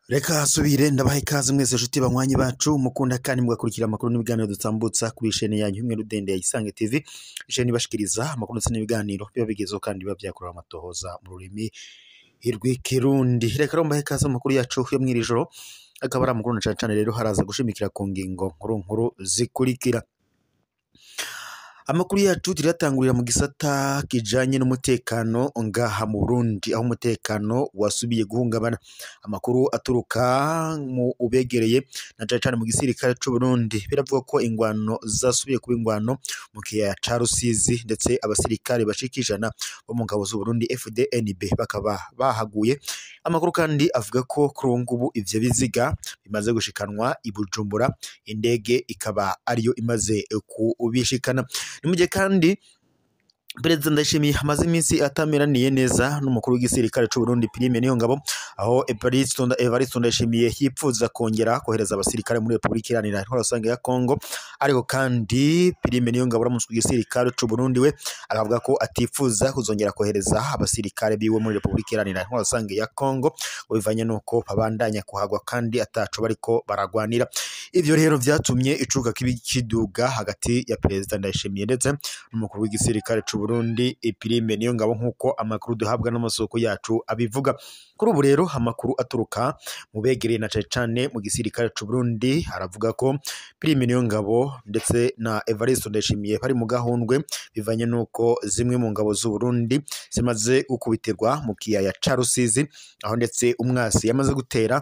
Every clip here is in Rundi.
Reka subire ndabaha ikaze mwese nshuti banywanyi bacu mukunda kandi mugakurikira amakuru n'ibiganiro dutambutsa kuri shene yanyu imwe rudende ya Isange TV, shene ibashikiriza amakuru ndetse n'ibiganiro biba bigezeho kandi biba byakorewe amatohoza mu rurimi rw'ikirundi. Reka rero mbahe ikaze amakuru yacu yo mw'iri joro, akaba ari amakuru na cane cane rero haraza gushimikira ku ngingo nkuru nkuru zikurikira. Amakuru yacu turiyatangurira mu gisata kijanye n'umutekano ngaha mu Burundi, aho umutekano wasubiye guhungabana. Amakuru aturuka mu ubegereye na cane cane mu gisirikare c'u Burundi biravuga ko ingwano zasubiye kuba ingwano mu kiyaya ca Rusizi, ndetse abasirikare bashika 100 bo mu ngabo z'u Burundi FDNB bakaba bahaguye. Amakuru kandi avuga ko kuri ubu ngubu ivyo biziga bimaze gushikanwa i Bujumbura, indege ikaba ariyo imaze kubishikana. Ni mu gihe kandi Perezida Ndayishimiye amaze iminsi atameraniye neza n'umukuru w'igisirikare c'u Burundi Prime Niyongabo, aho Evariste Ndayishimiye yipfuza kongera kohereza abasirikare muri Republika Iharanira Intwaro Rusange ya Kongo, ariko kandi Prime Niyongabo uramutswe igisirikare c'u Burundi we akavuga ko atifuza kuzongera kohereza abasirikare biwe muri Republika Iharanira Intwaro Rusange ya Kongo, ngo bivanye nuko babandanya kuhagwa kandi ataco bariko baragwanira. Ivyo rero vyatumye icuka kibi kiduga hagati ya Perezida Ndayishimiye ndetse n'umukuru w'igisirikare c'u Burundi Prime Niyongabo, nkuko amakuru duhabwa n'amasoko yacu abivuga. Kuri ubu rero amakuru aturuka mu begereye na cane cane mu gisirikare c'u Burundi aravuga ko Prime Niyongabo ndetse na Evariste Ndayishimiye bari mu gahundwe, bivanye nuko zimwe mu ngabo z'u Burundi zimaze gukubitirwa mu kiyaya ca Rusizi, aho ndetse umwasi yamaze gutera.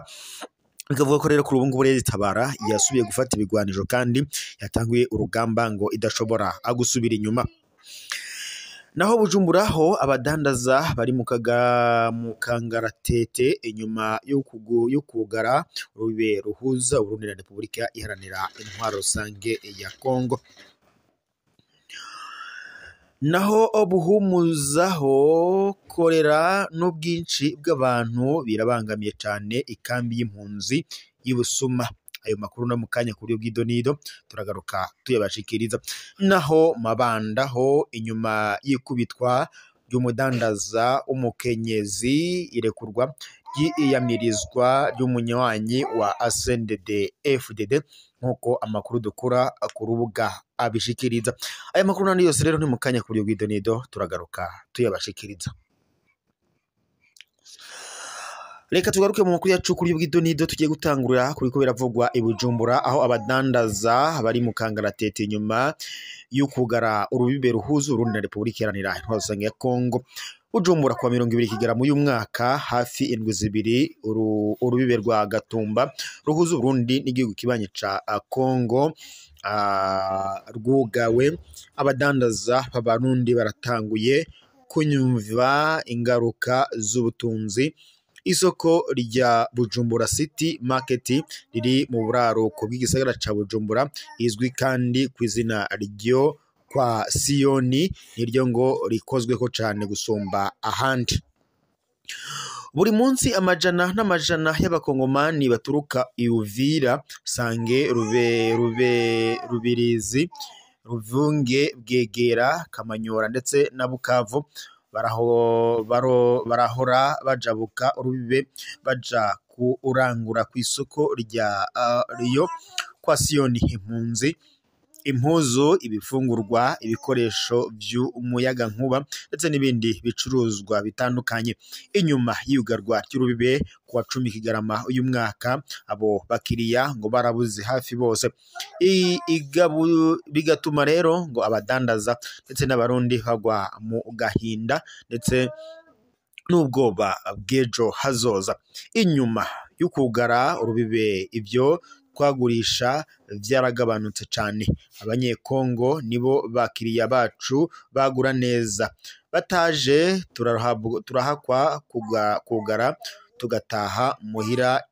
Bikavuga ko rero kuri ubu ngubu rero itabara yasubiye gufata ibigwanisho kandi yatanguye urugamba ngo idashobora gusubira inyuma. Naho Bujumbura ho abadandaza bari mu kangaratete inyuma yo kugara urubibe ruhuza Burundi na Republika Iharanira Intwaro Rusange ya Kongo. Naho buhumuzaho korera n'ubwinshi bw'abantu birabangamiye cyane ikambi y'impunzi y'Ibusuma. Ayo makuru no mukanya kuri bw'idonido turagaruka tuyabashikiriza. Naho mabandaho inyuma y'ikubitwa ry'umudandaza umukenyezi irekurwa ryiyamirizwa ry'umunywanyi wa ASNDD FDD, nkuko amakuru dukura ku rubuga abishikiriza. Aya makuru nandi yose rero ni mukanya kuri bw'idonido turagaruka tuyabashikiriza. Reka tugaruke mu makuru yacu kuri bw'idonido tugiye gutangurira kuri ko biravugwa i Bujumbura, aho abadandaza bari mu kangaratete inyuma y'ukugara urubibe ruhuza Urundi na Republika Iharanira Intwaro Rusange ya Kongo. Bujumbura kwa 20 Kigarama uyu mwaka, hafi indwi zibiri urubibe rwa Gatumba ruhuza Urundi n'igihugu kibanye ca Kongo rwugawe. Abadandaza b'Abarundi baratanguye kunyumva ingaruka z'ubutunzi. Isoko rya Bujumbura City Market riri mu buraruko bw'igisagara ca Bujumbura, izwi kandi ku izina ryo kwa Siyoni, niryo ngo rikozweko cane gusumba ahandi. Buri munsi amajana n'amajana y'abakongomani baturuka i Uvira, Sange, Rubirizi, Ruvunge, Bwegera, Kamanyora ndetse na Bukavu barahora bajabuka urubibe baja kurangura ku isoko rya Rio kwa Siyoni impunzi, impuzu, ibifungurwa, ibikoresho by'umuyaga nkuba ndetse n'ibindi bicuruzwa bitandukanye. Inyuma y'iyugarwa ry'urubibe kuwa 10 Kigarama uyu mwaka, abo bakiriya ngo barabuze hafi bose. Bigatuma rero ngo abadandaza ndetse n'abarundi bagwa mu gahinda ndetse n'ubwoba bw'ejo hazoza. Inyuma y'ukugara urubibe ibyo twagurisha vyaragabanutse cane. Abanyekongo nibo bakiriya bacu bagura neza, bataje turahakwa kugara tugataha muhira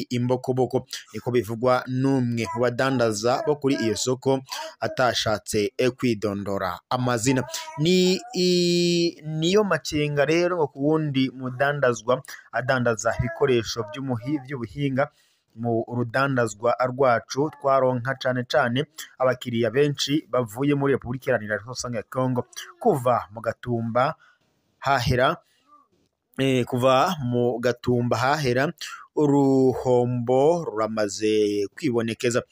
imbokoboko, niko bivugwa n'umwe mu badandaza bo kuri iyo soko atashatse kwidondora amazina. Niyo makenga rero ngo ku wundi mudandazwa adandaza ibikoresho by'ubuhinga Mu rudandazwa rwacu twaronka cane cane abakiriya benshi bavuye muri Repubulika Iharanira Demokarasi ya Kongo. Kuva mu Gatumba hahera uruhombo ruramaze kwibonekeza.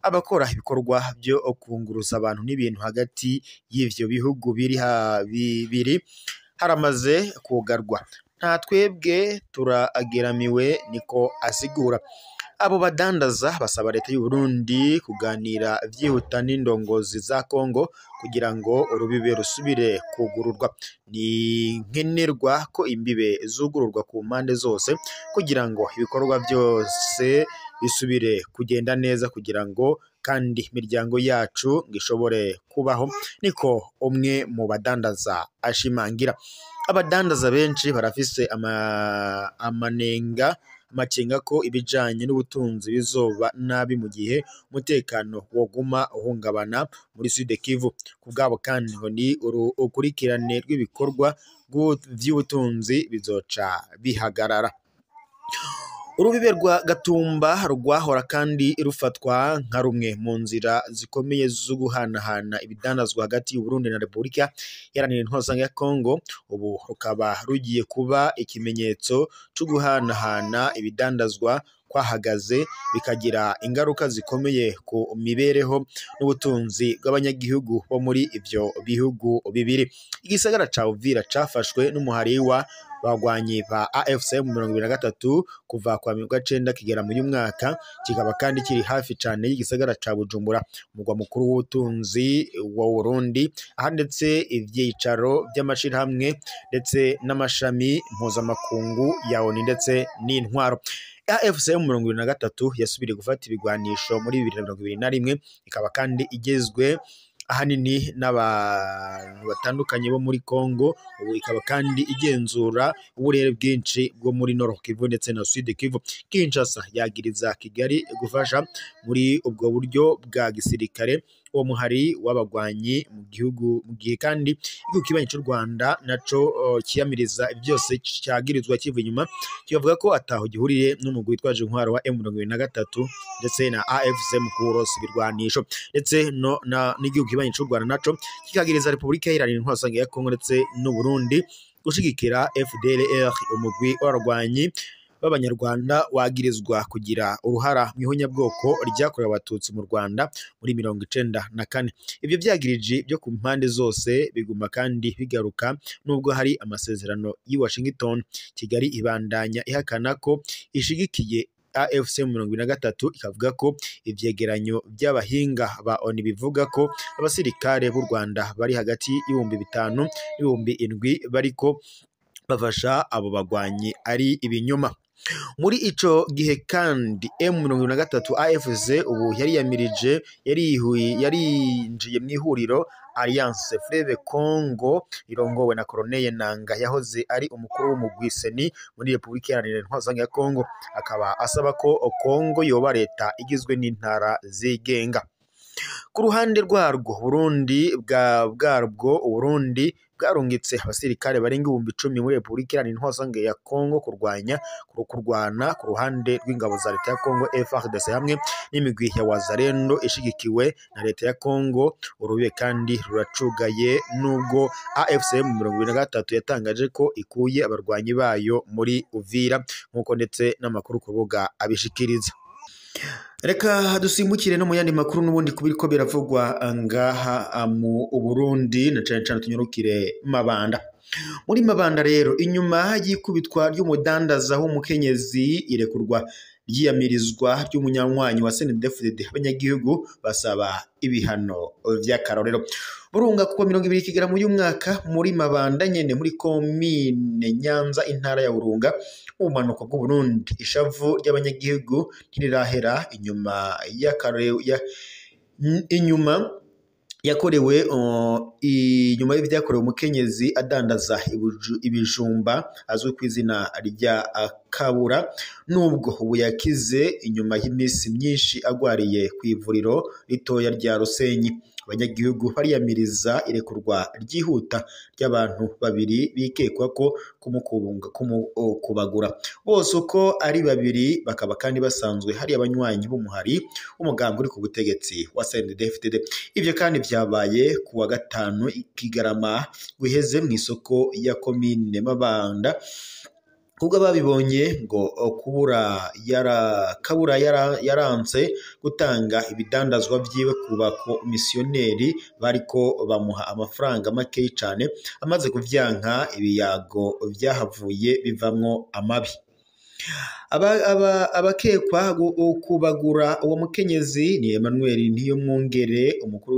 Abakora ibikorwa byo kunguruza abantu n'ibintu hagati y'ivyo bihugu biri haramaze kugarwa. Nta twebwe turageramiwe, niko asigura. Abo badandaza basaba leta y'u Burundi kuganira vyihuta n'indongozi za Kongo kugira ngo urubibe rusubire kugururwa. Ni nkenerwa ko imbibe zugururwa ku mpande zose kugira ngo ibikorwa byose bisubire kugenda neza, kugira ngo kandi imiryango yacu ngo ishobore kubaho, niko umwe mu badandaza ashimangira. Abadandaza benshi barafise amanenga amakenga ko ibijanye n'ubutunzi bizoba nabi mu gihe umutekano woguma uhungabana muri Sud Kivu. Ku bwabo kandi ngo ni urukurikirane rw'ibikorwa vy'ubutunzi bizoca bihagarara. Urubibe rwa Gatumba rwahora kandi rufatwa nka rumwe mu nzira zikomeye zo guhanahana ibidandazwa hagati y'u Burundi na Repubulika Iharanira Intwaro ya Kongo, ubu rukaba rugiye kuba ikimenyetso cyo guhanahana ibidandazwa kwahagaze, bikagira ingaruka zikomeye ku mibereho n'ubutunzi bw'abanyagihugu bo muri ivyo bihugu bibiri. Igisagara ca Uvira cafashwe n'umuhari wa bagwanyi ba AFC 23 kuva kwa 19 kigera muri mwaka, kikaba kandi kiri hafi cane y'igisagara ca Bujumbura, umugwa mukuru w'ubutunzi wa Burundi, aha ndetse ivyicaro by'amashirahamwe ndetse n'amashami mpuzamakungu ya ONU ndetse n'intwaro. AFC 23 yasubiriye gufata ibigwanisho muri 2021, ikaba kandi igezwe ahanini n'abantu batandukanye bo muri Kongo. Ubu ikaba kandi igenzura uburere bwinshi bwo muri Nord Kivu ndetse na Sud Kivu. Kinshasa yagiriza Kigali gufasha muri ubwo buryo bwa gisirikare uwo muhari w'abagwanyi mu gihugu, mu gihe kandi igihugu kibanyi cy'u Rwanda naco kiyamiriza byose cyagirizwa kiva inyuma, kivuga ko ataho gihuriye n'umugwi witwaje intwaro wa M23 ndetse na AFC mu kurosa ibirwanisho, ndetse no n'igihugu kibanyi cy'u Rwanda naco kikagiriza Repubulika Iharanira Intwaro ya Kongo ndetse n'u Burundi gushigikira FDLR, umugwi w'abarwanyi b'Abanyarwanda wagirizwa kugira uruhara mu ihonyabwoko ryakorewe Abatutsi mu Rwanda muri 94. Ibyo byagirije byo ku mpande zose biguma kandi bigaruka nubwo hari amasezerano y'i Washington. Kigali ibandanya ihakana ko ishigikiye AFC 23, ikavuga ko ivyegeranyo by'abahinga ba ONU bivuga ko abasirikare b'u Rwanda bari hagati y'ibihumbi 5 n'ibihumbi 7 bariko bafasha abo bagwanyi ari ibinyoma. Muri ico gihe kandi M23 AFC ubu yariyamirije yarinjiye mu ihuriro Alliance Fleuve Congo irongowe na Colonel Nanga yahoze ari umukuru w'umugwi Seni muri Repubulika Iharanira Intwaro ya Kongo, akaba asaba ko Kongo yoba leta igizwe n'intara zigenga. Ku ruhande rwarwo Burundi bwarwo Burundi bwarungitse abasirikare barenga 10,000 muri Repubulika Iharanira Intwaro ya Kongo kurwana ku ruhande rw'ingabo za leta ya Kongo FARDC hamwe n'imigwi ya Wazalendo ishigikiwe na leta ya Kongo. Urubibe kandi ruracugaye nubwo AFC 23 yatangaje ko ikuye abarwanyi bayo muri Uvira, nkuko ndetse n'amakuru ku rubuga abishikiriza. Reka dusimbukire no mu yandi makuru n'ubundi kubiriko biravugwa ngaha mu Burundi, na cane cane tunyurukire Mabanda. Muri Mabanda rero, inyuma y'ikubitwa ry'umudandaza w'umukenyezi, irekurwa ryiyamirizwa ry'umunyanywanyi wa CNDD-FDD, abanyagihugu basaba ibihano vy'akarorero. Burunga kuwa 20 Kigarama uyu mwaka muri Mabanda nyene muri komine Nyanza intara ya Burunga, ubumanuko bw'u Burundi, ishavu ry'abanyagihugu ntirirahera inyuma inyuma yakorewe inyuma y'ibyakorewe umukenyezi adandaza ibijumba azwi ku izina rya Kabura, nubwo ubu yakize inyuma y'iminsi myinshi agwariye ku ivuriro ritoya rya Rusenyi. Abanyagihugu bariyamiriza irekurwa ryihuta ry'abantu babiri bikekwa ko kumukubagura. Bose uko ari babiri bakaba kandi basanzwe hari abanywanyi b'umuhari w'umugambi uri ku butegetsi wa CNDD-FDD. Ivyo kandi vyabaye ku wa gatanu Kigarama guheze mu isoko ya komine Mabanda. Kubwo babibonye ngo Kabura yaranse gutanga ibidandazwa vyiwe ku bakomisiyoneri bariko bamuha amafaranga makeyi cane, amaze kuvyanka ibiyago vyahavuye bivamwo amabi. Abakekwa kubagura uwo mukenyezi ni Emmanuel Niyomwungere, umukuru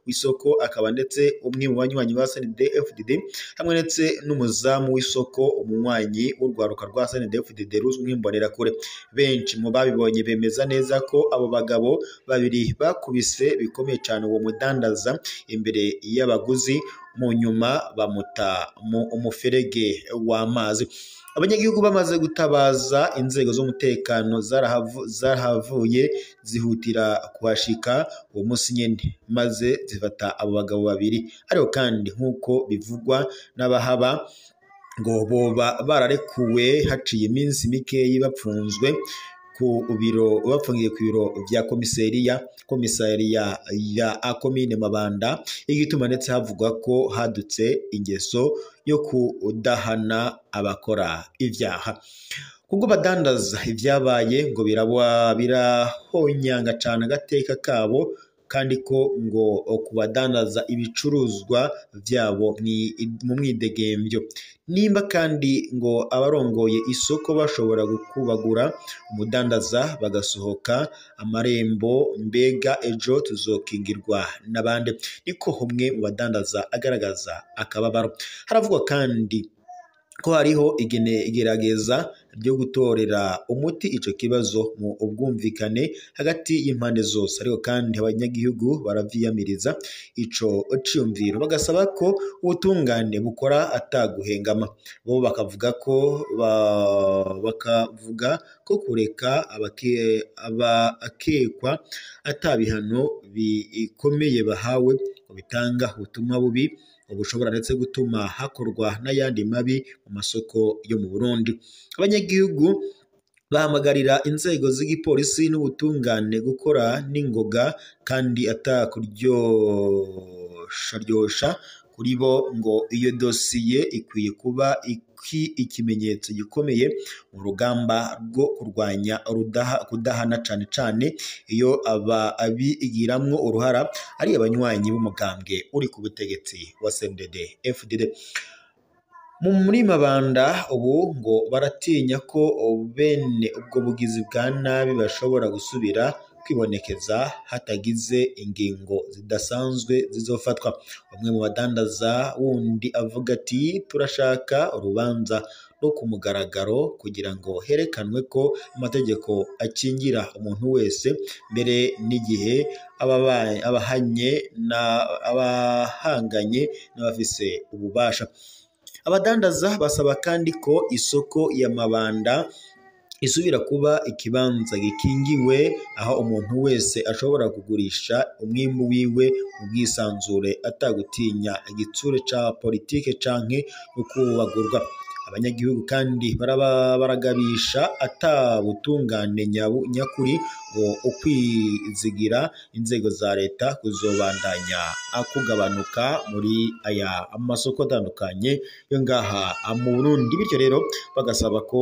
w'isoko akaba ndetse umwe mu banywanyi ba CNDD-FDD, hamwe ndetse n'umuzamu w'isoko, umunywanyi w'urwaruka rwa CNDD-FDD ruzwi nk'Imbonerakure. Benshi mu babibonye bemeza neza ko abo bagabo babiri bakubise bikomeye cane uwo mudandaza imbere y'abaguzi, mu nyuma bamuta mu umuferege w'amazi. Abanyagihugu bamaze gutabaza inzego z'umutekano zarahavuye zihutira kuhashika uwo munsi nyene, maze zifata abo bagabo babiri. Ariko kandi nk'uko bivugwa n'abahaba ngo boba bararekuwe haciye iminsi mikeyi bapfunzwe ku biro, bapfungiye ku biro vya komisariya ya komine Mabanda, igituma ndetse havugwa ko hadutse ingeso yo kudahana abakora ivyaha. Kubwo badandaza ivyabaye ngo birahonyanga cane agateka kabo, kandi ko ngo kubadandaza ibicuruzwa vyabo mu mwidegemvyo. Nimba kandi ngo abarongoye isoko bashobora gukubagura umudandaza bagasohoka amarembo, mbega ejo tuzokingirwa n'abandi? Niko umwe mu badandaza agaragaza akababaro. Haravugwa kandi ko hariho igerageza ryo gutorera umuti ico kibazo mu ubwumvikane hagati y'impande zose, ariko kandi abanyagihugu baravyiyamiriza ico ciyumviro, bagasaba ko ubutungane bukora ataguhengama. Bo bakavuga ko kureka abakekwa atabihano bikomeye bahawe ngo bitanga ubutumwa bubi bushobora ndetse gutuma hakorwa n'ayandi mabi mu masoko yo mu Burundi. Abanyagihugu bahamagarira inzego z'igipolisi n'ubutungane gukora n'ingoga kandi atakuryosharyosha. Kuri bo ngo iyo dosiye ikwiye kuba ikimenyetso gikomeye mu rugamba rwo kurwanya kudahana, cane cane iyo abigiramwo uruhara ari abanywanyi b'umugambwe uri ku butegetsi wa CNDD-FDD. Muri Mabanda ubu ngo baratinya ko bene ubwo bugizi bwa nabi bashobora gusubira kwibonekeza hatagize ingingo zidasanzwe zizofatwa. Umwe mu badandaza wundi avuga ati turashaka urubanza rwo ku mugaragaro kugira ngo herekanwe ko amategeko akingira umuntu wese, mbere n'igihe abahanganye n'abafise ububasha. Abadandaza basaba kandi ko isoko ya Mabanda isubira kuba ikibanza gikingiwe, aho umuntu wese ashobora kugurisha umwimbu wiwe mu bwisanzure atagutinya igitsure ca politike canke ukubagurwa. Abanyagihugu kandi baragabisha atabutungane nyakuri ngo ukwizigira inzego za leta kuzobandanya kugabanuka muri aya masoko atandukanye yo ngaha mu Burundi. Bityo rero bagasaba ko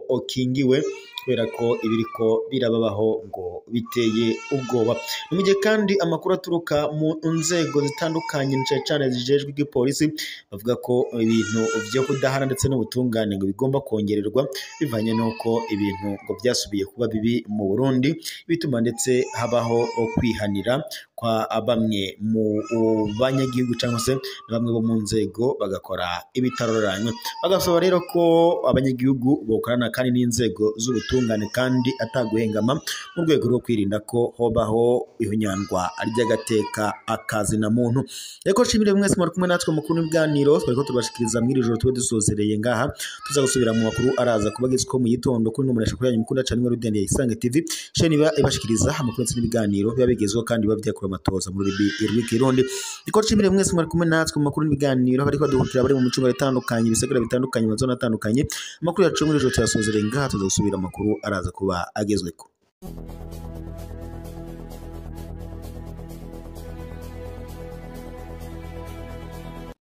bokingiwe kubera ko ibiriko birababaho ngo biteye ubwoba. Ni mu gihe kandi amakuru aturuka mu nzego zitandukanye cane cane zijejwe igipolisi bavuga ko ibintu vyo kudahana ndetse n'ubutungane ngo bigomba kongererwa, bivanye n'uko ibintu ngo vyasubiye kuba bibi mu Burundi, bituma ndetse habaho kwihanira kwa bamwe mu banyagihugu cyangwa se bamwe bo mu nzego bagakora ibitaroranywe. Bagasaba rero ko abanyagihugu bokorana kandi n'inzego z'ubutungane y'ubutungane kandi ataguhengama mu rwego rwo kwirinda ko hobaho ihunyandwa ry'agateka akazi na muntu. Reko nshimire mwese mwari kumwe natwe mukuru n'ibiganiro twariko tubashikiriza mw'iri joro tube dusozereye ngaha, tuza gusubira mu makuru araza kubagezwa mu gitondo kuri n'umunesha kuri yanyu mukunda cyane mwe ya Isange TV sheni iba ibashikiriza amakuru ndetse n'ibiganiro biba bigezweho kandi biba byakura amatoza muri rw'ikirundi. Reko nshimire mwese mwari kumwe natwe mu makuru n'ibiganiro bariko baduhukira bari mu micungo itandukanye, ibisagara bitandukanye, amazone atandukanye. Amakuru yacu muri joro tuyasozereye ngaha, tuza gusubira amakuru araza kuba agezweko.